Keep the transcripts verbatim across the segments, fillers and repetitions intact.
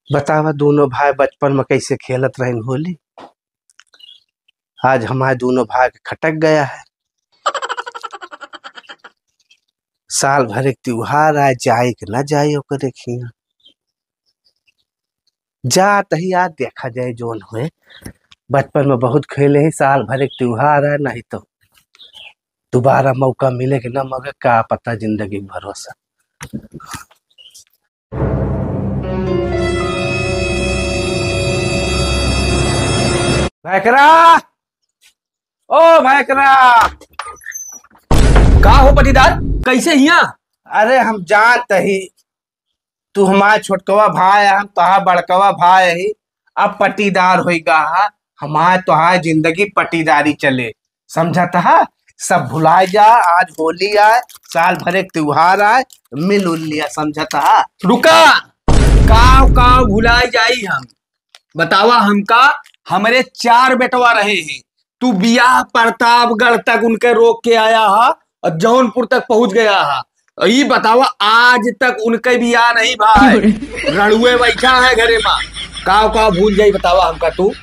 बतावा, दोनों भाई बचपन में कैसे खेलत रहिन होली, आज हमारे दोनों भाई के खटक गया है। साल भर एक त्योहार आए, जाए कि ना जाए ओकरे खियाँ। जात ही आज देखा जाए जौन होए। बचपन में बहुत खेले ही, साल भर एक त्योहार आए, नहीं तो दोबारा मौका मिले कि ना, मगर का पता जिंदगी में भरोसा। भैकरा, ओ भैकरा। का हो पटीदार, कैसे हिया? अरे हम जानत ही, तू हमार छोटकवा भाई है, हम तोहार बड़कवा भाई ही। अब पटीदार होई गा हा, हमार तोहार जिंदगी पटीदारी चले, समझत हा? सब भुलाए जा, आज होली आए, साल भर एक त्योहार आए, मिल उल लिया, समझत हा? रुका, काव काव भुलाए जाई हम, बतावा हमका, हमरे चार बेटवा रहे हैं, तू बियाह प्रतापगढ़ तक उनके रोक के आया हा और जौनपुर तक पहुंच गया हा। और ई बतावा, आज तक उनके बियाह नहीं भाई, रड़ुए बैठा है घरे में। काव काव भूल जाई बतावा हमका तू।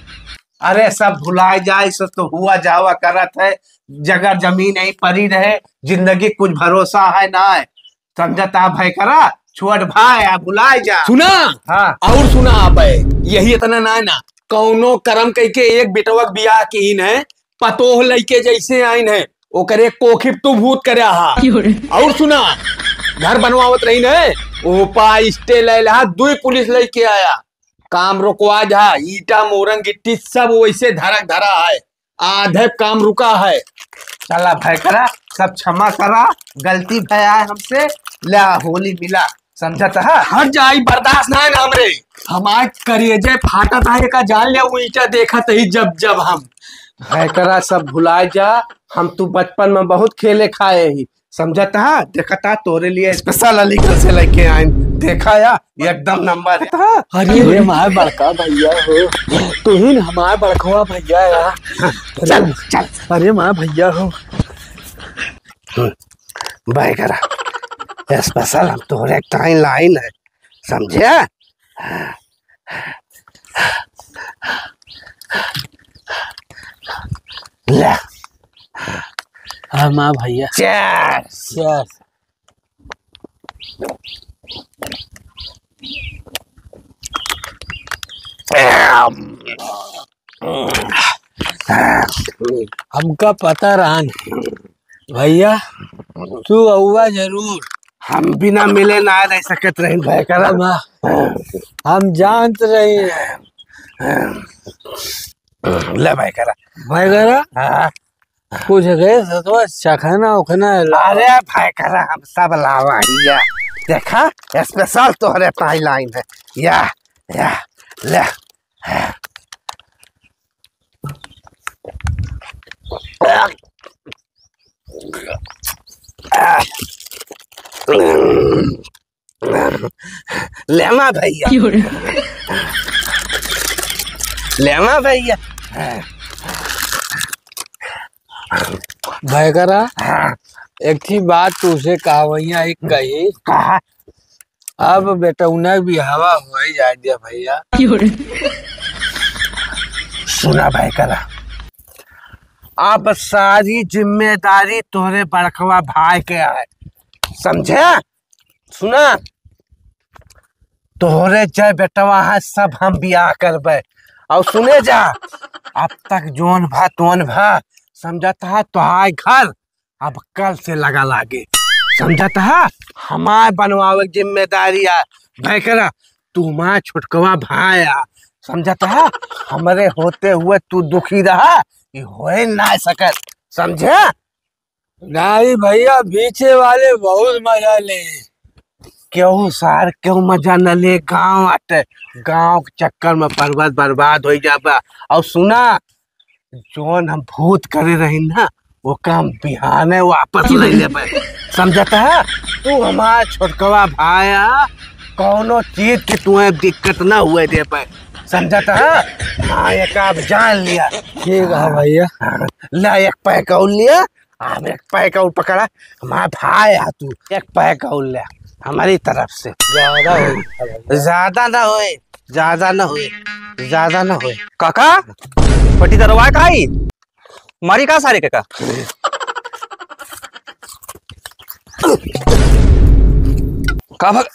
अरे सब भुलाए जाए, सब तो हुआ जावा करत है, जगह जमीन नहीं पड़ी रहे, जिंदगी कुछ भरोसा है ना है। समझत हा भैकरा, छोट भाई आ भुलाए जा। सुना? हाँ। और सुना, अबे यही इतना ना है ना, कौनो करम कइके एक बेटवा के बियाह किहिन है, पतोह लइके जैसे आइन है, ओकरे कोखिप तू भूत करया हा। क्यों रे? और सुना, घर बनवावत रहिन है, ओपा stay ले ला, दुई पुलिस लइके आया, काम रोकवा जा, ईटा मोरंग गिट्टी सब वैसे धरक धरा है। आधे काम रुका है। चला भैकरा, सब क्षमा करा, गलती भया है हमसे, ल्या होली मिला, समझत हा? हट जाई, बर्दाश्त ना है ना हमरे, हमार करेजे फाटत है, एका जान ले, वो ईटा देखत ही जब जब हम। भैकरा सब भुलाए जा, हम तू बचपन में बहुत खेले खाए ही, समझत हा? देखत हा, तोरे लिए special अलीगढ़ से लेके आइन। देखा या, एकदम नंबर है। अरे, अरे, हमार बड़का भैया हो, तुहिन हमार बड़कवा भैया यार। चल, चल। अरे, हमार भैया हो। हम्म, बाय करा। Special हम तोरे ताईं लाइन है, समझे? ले। हाँ, माँ भैया। Cheers। Cheers। हमका पता रहा नहीं। भैया, तू अउआ जरूर। हम बिना मिले ना रह सकत रही भैकरा। हम, हम जानत रही। ले भैकरा। भैकरा? हाँ। कुछ गए सतवा चखना उखना है ला। अरे भैकरा, हम सब लावा ही या। देखा, special तोहरे ताई लाइन है। या, या, ले। लेमा भैया। क्यों रे? लेमा भैया। भैकरा, हाँ। एक ठी बात तुसे कहवैया एक कही। कहा? अब बेटौना के बिहावा होइ जाए दिया भैया। सुना भैकरा, अब सारी जिम्मेदारी तोहरे बड़कवा भाई के है, समझे? सुना, तोहरे जय बेटवा है, सब हम बियाह करबे। और सुने जा, अब तक जोन भा तोन भा, समझत हा, तोहार घर अब कल से लगा लागे, समझत हा? हमार बनवावे के जिम्मेदारी आ। भैकरा, तू हमार छोटकवा भाई आ, समझत हा? हमरे होते हुए तू दुखी रहा, ये होए ना सकत, समझे? नहीं भैया, बीचे वाले बहुत मजा ले। क्यों सार, क्यों मजा न ले? गाँव आटे, गाँव के चक्कर में बर्बाद, बर्बाद होइ जाबा। और सुना, जौन हम भूत करे रही ना, ओका हम बिहाने वापस ले लेबे। समझत हा? तू हमार छोटकवा भाई आ, कौनो चीज के तुहे दिक्कत ना हुए देबे। समझा था? हाँ, एक आप जान लिया। ठीक है भैया। हाँ, ला एक पैक और लिया, आप एक पैक और पकड़ा, हमारा भाई है तू, एक पैक और ले हमारी तरफ से। ज्यादा हो गया भैया। ज्यादा ना होए, ज्यादा ना होए, ज्यादा ना होए। काका, पट्टीदारवा का है? मारी का सारे के का? का भग-,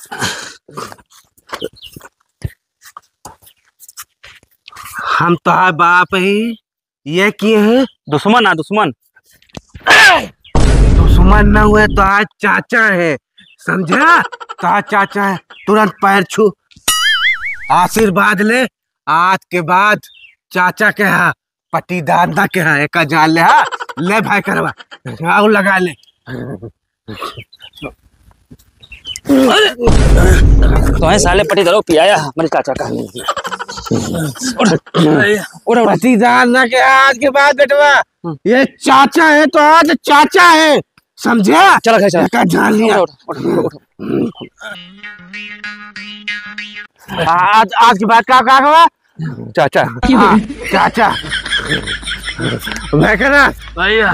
हम तोहार बाप ही, ये किए हैं? दुश्मन आ, दुश्मन। दुश्मन ना हुए, तोहार चाचा है, समझा? तोहार चाचा है, तुरंत पैर छू, आशीर्वाद ले। आज के बाद चाचा के हा, पट्टीदार ना के हा, एका जान ले हा। ले भाई करवा, आओ लगा ले। तो है साले पट्टीदारो पियाया हमारे चाचा का। उठ, उठ, उठ। पट्टीदार ना के हा आज के बाद बेटवा, ये चाचा है तो आज चाचा है, समझा? चला घर चला। एका जान लिया। उठ, उठ, उठ, उठ। आज, आज के बाद का, का हुआ? चाचा। हाँ, चाचा। मैं कह रहा भैया।